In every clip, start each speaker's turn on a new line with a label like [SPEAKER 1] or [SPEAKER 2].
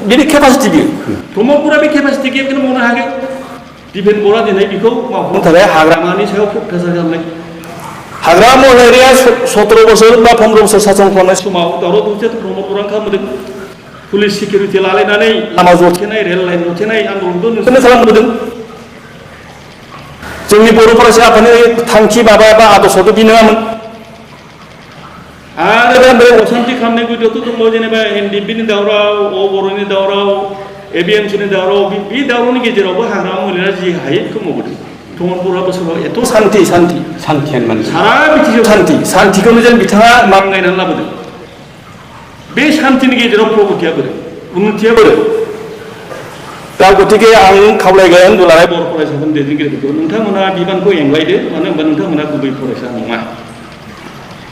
[SPEAKER 1] बिनि केपासिटि बियो
[SPEAKER 2] ब्रह्मपुरा बे केपासिटि गैयाखौनो मावनो हायाखै दिपेन बरा दिनै बेखौ मावनो थाखाय हाग्रामानि सायाव प्रेसार खालामनाय
[SPEAKER 1] हाग्रा महलारिया 17 बोसोर बा 15 बोसोर सासन खालामनाय
[SPEAKER 2] समाव दावराव दावसियाथ' ब्रह्मपुरानो खालामबोदों पुलिस सिकिउरिटि लालायनानै लामा जथेनाय रेल लाइन जथेनाय आन्दलनखौ नोंसोरनो खालामबोदों
[SPEAKER 1] जोंनि बर' फरायसा आफादनि थांखि माबा बा आदर्शआथ' बि नङामोन
[SPEAKER 2] आरो बे असान्थि खालामनाय गुदियावथ' दङ जेनेबा एनडिपिनि दावराव बर'नि दावराव एबिएमसिनि दावराव बे दावरावनि गेजेरावबो हाग्रामा महिलारिया जि हायो बेखौ मावबोदों ब्रह्मपुरा बोसोराव एथ'
[SPEAKER 1] सान्थियानो माने
[SPEAKER 2] सारा बिटिसिआव
[SPEAKER 1] सान्थिखौनो जों बिथाङा
[SPEAKER 2] मांगायनानै लाबोदों बे सान्थिनि गेजेराव प्रगतिया बोरै उन्नतिया बोरै
[SPEAKER 1] दा गतिके आं खावलायगोन दुलाराय
[SPEAKER 2] बर' फरायसाफोरनि दैदेनगिरिफोरखौ नोंथांमोना बिबानखौ एंलायदो मानो होनबा नोंथांमोना गुबै फरायसा नङा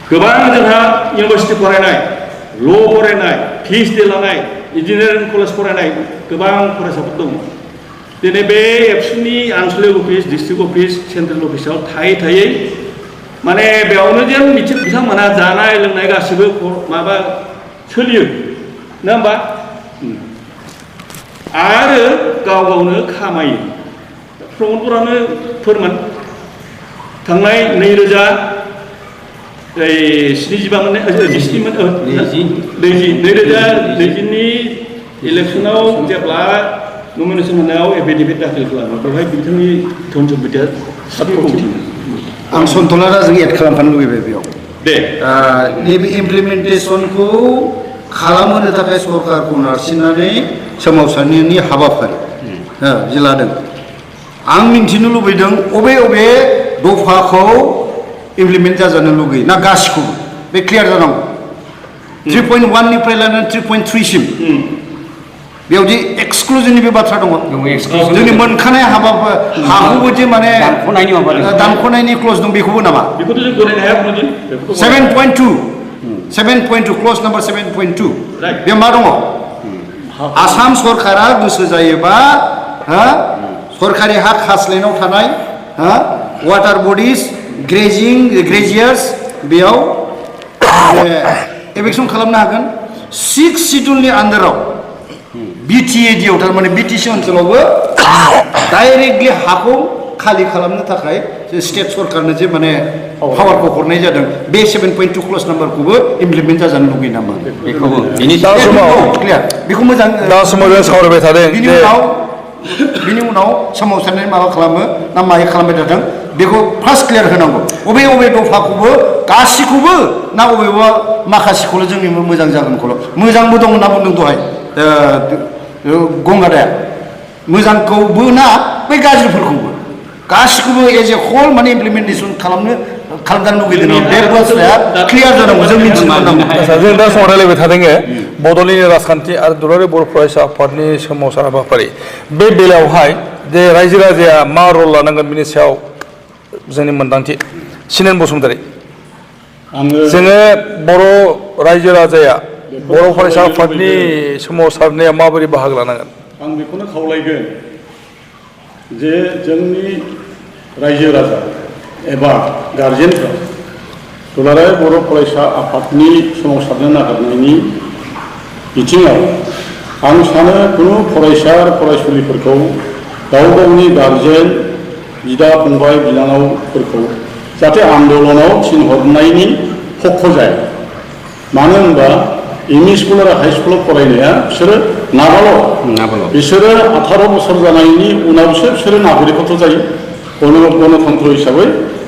[SPEAKER 2] गोबां जोंहा इउनिभार्सिटि फरायनाय ल' फरायनाय पिएइचडि लानाय इन्जिनियारिं कलेज फरायनाय गोबां फरायसाफोर दङ दिनै बे एबसुनि आनसलिक अफिस डिस्ट्रिक्ट अफिस सेन्ट्रेल अफिसाव थायै माने बेयावनो जेन बिथांमोनहा जानाय लोंनाय गासिबो माबा सोलियो नङा होमबा आरो गाव गावनो खामायो प्रमदपुरानो फोरमान थांनाय 2017नि इलेक्सनाव जेब्ला नमिनेसन होनायाव एफिडेभिट दाखिल खालामो बेवहाय बिथांनि धन सम्पथिया 7 कोटि
[SPEAKER 3] आं सन्थला राजों एड खालामफानो लुबैबाय बेयाव
[SPEAKER 2] दे
[SPEAKER 3] नैबे इमप्लिमेन्टेसनखौ खालामहोनो थाखाय सरकारखौ नारसिननानै सोमावसारनायनि हाबाफारि जि लादों आं मिन्थिनो लुबैदों अबे दफाखौ इमप्लिमेन्ट जाजानो लुगैयो ना गासिखौबो बे क्लियार जानांगौ 3.1 निफ्राय लानानै 3.3 सिम बेयावदि एक्सक्लुजिभनि बे बाथ्रा दङ जोंनि मोनखानाय हाखौबो जे माने दानख'नायनि क्लज दं बेखौबो नामा
[SPEAKER 2] बेखौथ' जों गनायनो हाया
[SPEAKER 3] 7.2 क्लज नाम्बार 7.2 बे मा दङ आसाम सरकारा गोसो जायोबा सरकारि हा खास्लायनाव थानाय वाटार बडिज ग्रेजियार्स बेयाव एभेक्सन खालामनो हागोन 6 शिड्युलनि आन्डाराव बिटिएडिआव थारमाने बिटिसि ओनसोलावबो डाइरेक्टलि हाखौ खालि खालामनो थाखाय स्टेट सरकारनो जे माने पावारखौ हरनाय जादों बे 7.2 क्लज नाम्बारखौबो इमप्लिमेन्ट जाजानो लुगैयो नामा
[SPEAKER 1] बेखौबो बिनि समाव
[SPEAKER 3] क्लियार बेखौ मोजां
[SPEAKER 1] दा समाव जों सावरायबाय थादों
[SPEAKER 3] बिनि उनाव सोमावसारनाय माबा खालामो ना माय खालामबाय थादों बेखौ फार्स्ट क्लियार होनांगौ अबे दफाखौबो गासिखौबो ना अबेबा माखासेखौल' जोंनि मोजां जागोनखौल' मोजांबो दं होनना बुंदों दहाय गंगादाया मोजांखौबो ना बै गाज्रिफोरखौबो गासिखौबो एज ए हल माने इमप्लिमेन्टेसन खालामजानो लुगैदों बे बाथ्राया क्लियार जानांगौ जों मिथिनो मोननांगौ
[SPEAKER 1] जों दा समाव रायलायबाय थादों बड'लेण्डनि राजखान्थि आरो दुलाराय बर' फरायसा आफादनि सोमावसार हाबाफारि बे बेलायावहाय जे रायजो राजाया मा रल लानांगोन बिनि सायाव जोंनि मोन्दांथि सिनेन बसुमतारी जोङो बर' रायजो राजाया बर' फरायसा आफादनि सोमावसारनाया माबोरै बाहागो लानांगोन
[SPEAKER 2] आं बेखौनो खावलायगोन जे जोंनि रायजो राजा एबा गार्जेनफ्रा दुलाराय बर' फरायसा आफादनि सोमावसारनो नागिरनायनि बिथिङाव आं सानो कुनु फरायसा फरायसुलिफोरखौ गाव गावनि गार्जेन बिदा फंबाय बिनानावफोरखौ जाहाथे आन्दलनाव थिनहरनायनि हक जाया मानो होनबा एमइ स्कुल आरो हाई स्कुलाव फरायनाया बिसोरो नाबाल' बिसोरो 18 बोसोर जानायनि उनावसो बिसोरो नागरिकत्व जायो गणतन्त्र हिसाबै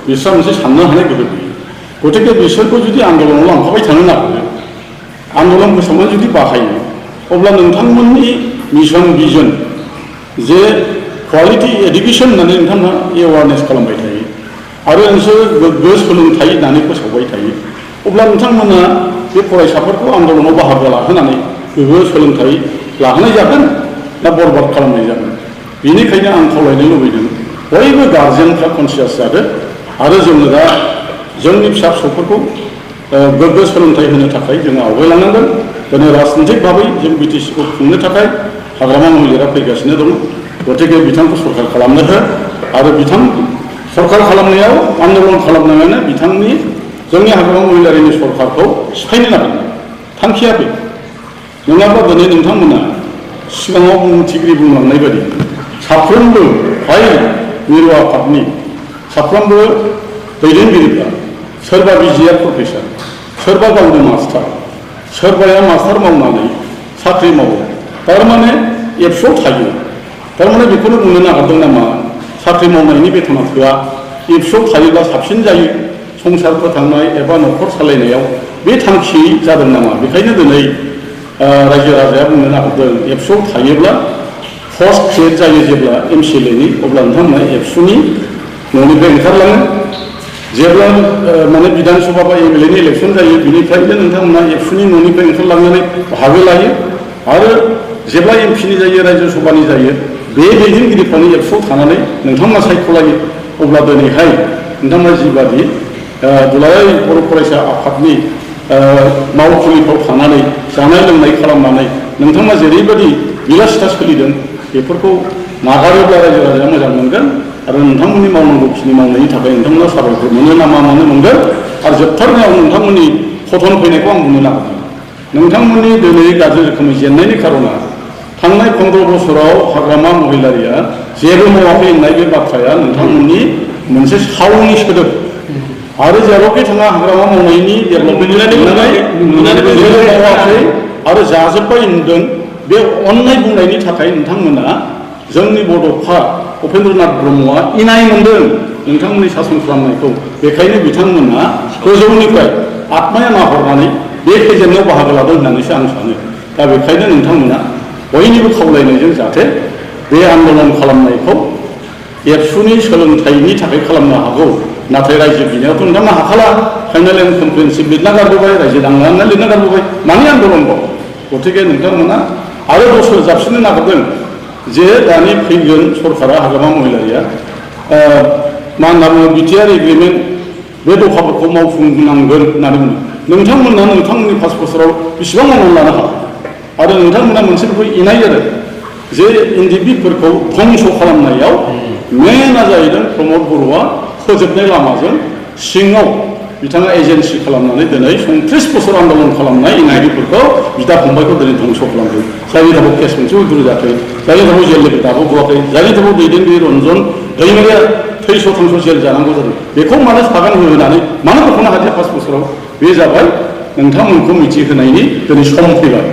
[SPEAKER 2] बिसोर मोनसे साननो हानाय गोहो गैयो गतिके बिसोरखौ जुदि आन्दलनाव लांफाबाय थानो नागिरो आन्दलन फोसावनो जुदि बाहायो अब्ला नोंथांमोननि मिशन भिजन जे क्वालिटि एडुकेसन होननानै नोंथांमोना एवारनेस खालामबाय थायो आरो नोंसोर गोग्गो सोलोंथाइ होननानै फोसावबाय थायो अब्ला नोंथांमोना बे फरायसाफोरखौ आन्दलनाव बाहागो लाहोनानै गोग्गो सोलोंथाइ लाहोनाय जागोन ना बरबाद खालामनाय जागोन बेनिखायनो आं खावलायनो लुबैदों बयबो गार्जेनफ्रा कनसियास जादों आरो जोङो दा जोंनि फिसा फिसौफोरखौ गोग्गो सोलोंथाइ होनो थाखाय जोङो आवगायलांनांगोन दिनै राजनितिक भाबै जों बिटिसिखौ खुंनो थाखाय हाग्रामा महिलारिया फैगासिनो दङ गतिके बिथांखौ सरकार खालामनो हो आरो बिथां सरकार खालामनायाव आन्दलन खालामनायानो बिथांनि जोंनि हाग्रामा महिलारिनि सरकारखौ सिफायनो नागिरनाय थांखिया बे नङाब्ला दिनै नोंथांमोना सिगाङाव बुंथिगिरि बुंलांनाय बायदि साफ्रोमबो हाय मिरु आफादनि साफ्रोमबो दैदेनगिरिफ्रा सोरबा बिजिआर प्रफेसर सोरबा गावनो मास्टार सोरबाया मास्टार मावनानै साख्रि मावो थारमाने एबसुआव थायो थारमाने बेखौनो बुंनो नागिरदों नामा साख्रि मावनायनि बेथना थोआ एबसुआव थायोब्ला साबसिन जायो संसार फोथांनाय एबा न'खर सालायनायाव बे थांखि जादों नामा बेखायनो दिनै रायजो राजाया बुंनो नागिरदों एबसुआव थायोब्ला पस्ट क्रिएट जायो जेब्ला एमसिएलएनि अब्ला नोंथांमोना एबसुनि न'निफ्राय ओंखारलाङो जेब्ला माने बिधान सभा बा एमएलएनि इलेक्सन जायो बिनिफ्रायनो नोंथांमोना एबसुनि न'निफ्राय ओंखारलांनानै बाहागो लायो आरो जेब्ला एमपिनि जायो रायजो सभानि जायो बे दैदेनगिरिफ्रानो एबसुआव थानानै नोंथांमोना सायख'लायो अब्ला दिनैहाय नोंथांमोना जिबादि दुलाराय बर' फरायसा आफादनि मावखुलिफ्राव थानानै जानाय लोंनाय खालामनानै नोंथांमोना जेरैबायदि बिलासिता सोलिदों बेफोरखौ नागारोब्ला रायजो राजाया मोजां मोनगोन आरो नोंथांमोननि मावनांगौखिनि मावनायनि थाखाय नोंथांमोना साबायखर मोनो ना मा मोनो मोनगोन आरो जोबथारनायाव नोंथांमोननि फथन फैनायखौ आं बुंनो नागिरदों नोंथांमोननि दिनै गाज्रि रोखोमै जेननायनि खार'ना थांनाय 15 बोसोराव हाग्रामा महिलारिया जेबो मावाखै होननाय बे बाथ्राया नोंथांमोननि मोनसे सावनि सोदोब आरो जेरावखि थाङा हाग्रामा मावनायनि डेभेलपमेन्ट मावाखै आरो जाजोब्बाय होनदों बे अननाय बुंनायनि थाखाय नोंथांमोना जोंनि बड'फा उपेन्द्रनाथ ब्रह्मआ इनाय मोनदों नोंथांमोननि सासन खालामनायखौ बेखायनो बिथांमोना गोजौनिफ्राय आत्माया नाहरनानै बे फेजेननायाव बाहागो लादों होननानैसो आं सानो दा बेखायनो नोंथांमोना बयनिबो खावलायनायजों जाहाथे बे आन्दलन खालामनायखौ एबसुनि सोलोंथाइनि थाखाय खालामनो हागौ नाथाय रायजो बिनायावथ' नोंथांमोना हाखाला फाइनाल एन्ड कमप्रिहेन्सिभ लिरना गारबोबाय रायजो नांनानै लिरना गारबोबाय मानि आन्दलनबाव गतिके नोंथांमोना आरो दस्रा जाबसिननो नागिरदों जे दानि फैगोन सरकारा हाग्रामा महिलारिया मा होनना बुङो बिटिआर एग्रिमेन्ट बे दफाफोरखौ मावफुंनांगोन होननानै बुङो नोंथांमोना नोंथांमोननि 5 बोसोराव बेसेबां मावनानै लानो हागोन आरो नोंथांमोना मोनसे बेखौ इनाय आरो जे एनडिपिफोरखौ धंस' खालामनायाव मेनआ जाहैदों प्रमद बर'आ फोजोबनाय लामाजों सिङाव बिथाङा एजेन्सि खालामनानै दिनै 29 बोसोर आन्दलन खालामनाय इनायरिफोरखौ बिदा फंबायखौ दिनै धंस' खालामदों जायनि थाखाय केस मोनसेबो गुरु जायाखै जायनि थाखाय जेलनिफ्राय दाबो गवाखै जायनि थाखाय दैदेनगिरि रन्जन दैमारिया थैस' थांस' जेल जानांगौ जादों बेखौ मानो सागान होनानै मानो बख'नो हादिया 5 बोसोराव बे जाबाय नोंथांमोनखौ मिथिहोनायनि दिनै सम फैबाय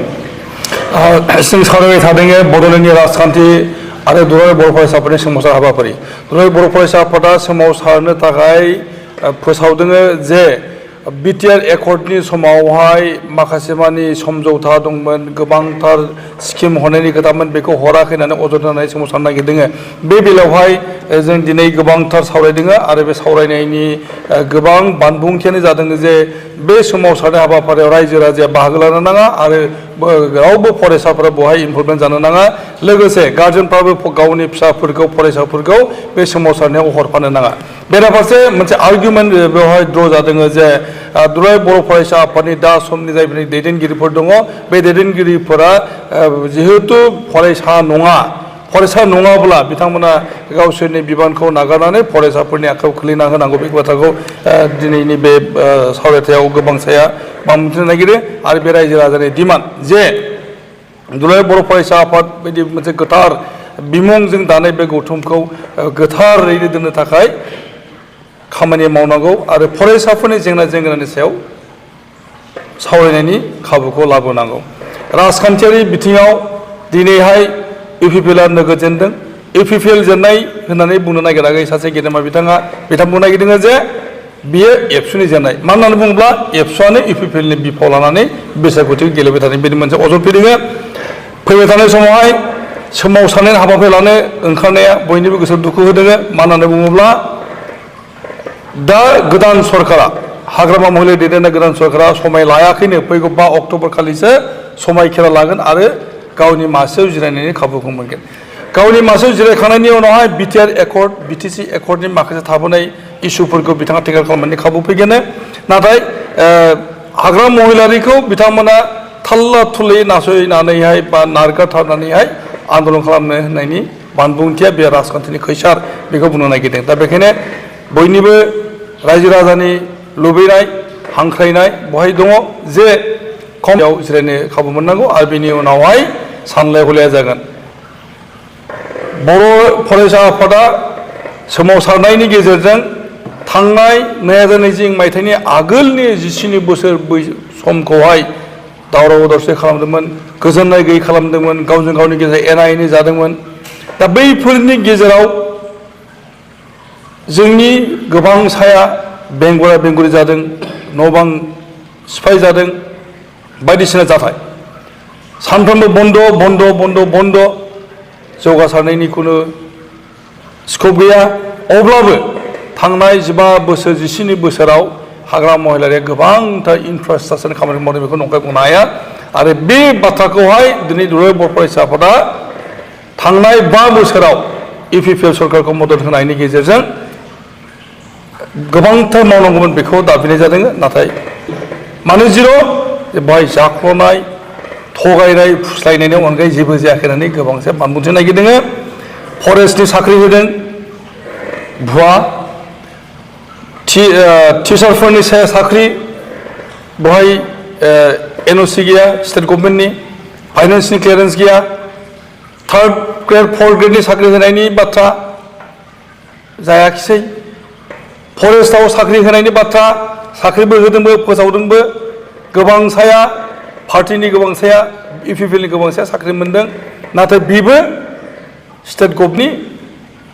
[SPEAKER 1] जों सावरायबाय थादों बड'लेण्डनि राजखान्थि आरो दुलाराय बर' फरायसाफोरनि सोमावसार हाबाफारि दुलाराय बर' फरायसा आफादा सोमावसारनो थाखाय फोसावदों जे बिटिआर एकर्डनि समावहाय माखासे मानि समझौता दंमोन गोबांथार स्किम हरनायनि खोथामोन बेखौ हराखै होननानै अजद होनानै सोमावसारनो नागिरदों बे बेलायावहाय जों दिनै गोबांथार सावरायदों आरो बे सावरायनायनि गोबां बानबुंथियानो जादों जे बे सोमावसारनाय हाबाफारियाव रायजो राजाया बाहागो लानो नाङा आरो रावबो फरायसाफोरा बेवहाय इनभल्भमेन्ट जानो नाङा लोगोसे गार्जेनफ्राबो गावनि फिसाफोरखौ फरायसाफोरखौ बे सोमावसारनायाव हरफानो नाङा बेराफारसे मोनसे आर्गुमेन्ट बेवहाय द्र जादों जे दुलाराय बर' फरायसा आफादनि दा समनि जायफोरनि दैदेनगिरिफोर दङ बे दैदेनगिरिफोरा जिहेतु फरायसा नङाब्ला बिथांमोना गावसोरनि बिबानखौ नागारनानै फरायसाफोरनि आखायाव खोलैना होनांगौ बे बाथ्राखौ दिनैनि बे सावरायथायाव गोबांसाया बांहोनो नागिरो आरो बे रायजो राजानि डिमान्ड जे दुलाराय बर' फरायसा आफाद बायदि मोनसे गोथार बिमुंजों दानाय बे गौथुमखौ गोथारै दोननो थाखाय खामानि मावनांगौ आरो फरायसाफोरनि जेंना जेंनानि सायाव सावरायनायनि खाबुखौ लाबोनांगौ राजखान्थियारि बिथिङाव दिनैहाय इउपिपिएलआ नोगोद जेनदों इउपिपिएल जेननाय होननानै बुंनो नागिराखै सासे गेदेमा बिथां बुंनो नागिरदों जे बियो एबसुनि जेननाय मानो होननानै बुङोब्ला एबसुआनो इउपिपिएलनि बिफाव लानानै बिसायख'थिखौ गेलेबाय थादों बेनि मोनसे अजद फैदों फैबाय थानाय समावहाय सोमावसारनायनि हाबाफारि लानो ओंखारनाया बयनिबो गोसोआव दुखु होदों मानो होननानै बुङोब्ला दा गोदान सरकारा हाग्रामा महिला दैदेननाय गोदान सरकारा समाय लायाखैनो फैगौ 5 अक्ट'बर खालिसो समायखेरा लागोन आरो गावनि मासियाव जिरायनायनि खाबुखौ मोनगोन गावनि मासियाव जिरायखांनायनि उनावहाय बिटिआर एकर्ड बिटिसि एकर्डनि माखासे थाबोनाय इस्युफोरखौ बिथाङा टेकेल खालामनायनि खाबु फैगोन नाथाय हाग्रामा महिलारिखौ बिथांमोना थाल्ला थुल्लै नासयनानैहाय बा नारगारथारनानैहाय आन्दलन खालामनो होननायनि बानबुंथिया बे राजखान्थिनि खैसार बेखौ बुंनो नागिरदों दा बेखायनो बयनिबो रायजो राजानि लुबैनाय हांख्रायनाय बहाय दङ जे खमाव जिरायनो खाबु मोननांगौ आरो बेनि उनावहाय सानलाय हलाया जागोन बर' फरायसा आफादा सोमावसारनायनि गेजेरजों थांनाय 2020 मायथाइनि आगोलनि 17 बोसोर समखौहाय दावराव दावसि खालामदोंमोन गोजोननाय गैयै खालामदोंमोन गावजों गावनि गेजेराव एना एनि जादोंमोन दा बैफोरनि गेजेराव जोंनि गोबां साया बेंगुरा बेंगुरि जादों न' बां सिफाय जादों बायदिसिना जाथाय सानफ्रोमबो बन्द बन्द बन्द बन्द जौगासारनायनि खुनु स्कप गैया अब्लाबो थांनाय 15 बोसोर 17 बोसोराव हाग्रा महिलारिया गोबांथार इनफ्रास्ट्राक्चार खामानि मावदों बेखौ नंखाय बुंनो हाया आरो बे बाथ्राखौहाय दिनै दुलाराय बर' फरायसा आफादा थांनाय 5 बोसोराव इउपिपिएल सरकारखौ मदद होनायनि गेजेरजों गोबांथार मावनांगौमोन बेखौ दाबिनाय जादों नाथाय मानो जिर' बेवहाय जाख्ल'नाय थगायनाय फुस्लायनायनि अनगायै जेबो जायाखै होननानै गोबांसो बानबुंथि नागिरदों फरेस्टनि साख्रि होदों भुवा टिचारफोरनि सायाव साख्रि बेवहाय एनअसि गैया स्टेट गभर्नमेन्टनि फाइनान्सनि क्लियारेन्स गैया 3rd ग्रेड 4th ग्रेडनि साख्रि होनायनि बाथ्रा जायाखिसै फरेस्टआव साख्रि होनायनि बाथ्रा साख्रिबो होदोंबो फोसावदोंबो गोबां साया पार्टिनि गोबां साया इउपिपिएलनि गोबां साया साख्रि मोनदों नाथाय बेबो स्टेट गभर्नमेन्टनि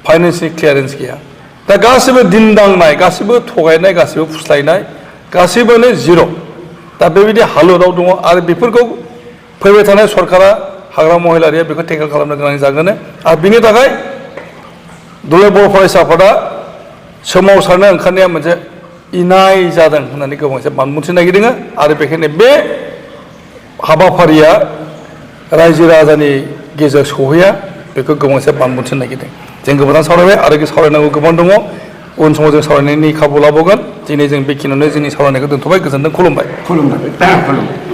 [SPEAKER 1] फाइनान्सनि क्लियारेन्स गैया दा गासिबो दिनदांनाय गासिबो थगायनाय गासिबो फुस्लायनाय गासिबोनो जिर' दा बेबायदि हालोदाव दङ आरो बेफोरखौ फैबाय थानाय सरकारा हाग्रा महिलारिया बेखौ टेकेल खालामनो गोनां जागोन आरो बिनि थाखाय दुलाराय बर' फरायसा आफादा सोमावसारनो ओंखारनाया मोनसे इनाय जादों होननानै गोबांसे बानबुंथि नागिरदों आरो बेखायनो बे हाबाफारिया रायजो राजानि गेजेराव सौहैया बेखौ गोबांसे बानबुंथि नागिरदों जों गोबां सावरायबाय आरो सावरायनांगौ गोबां दङ उन समाव जों सावरायनायनि खाबु लाबावगोन दिनै जों बेखिनियावनो जोंनि सावरायनायखौ दोनथ'बाय गोजोनथों खुलुमबाय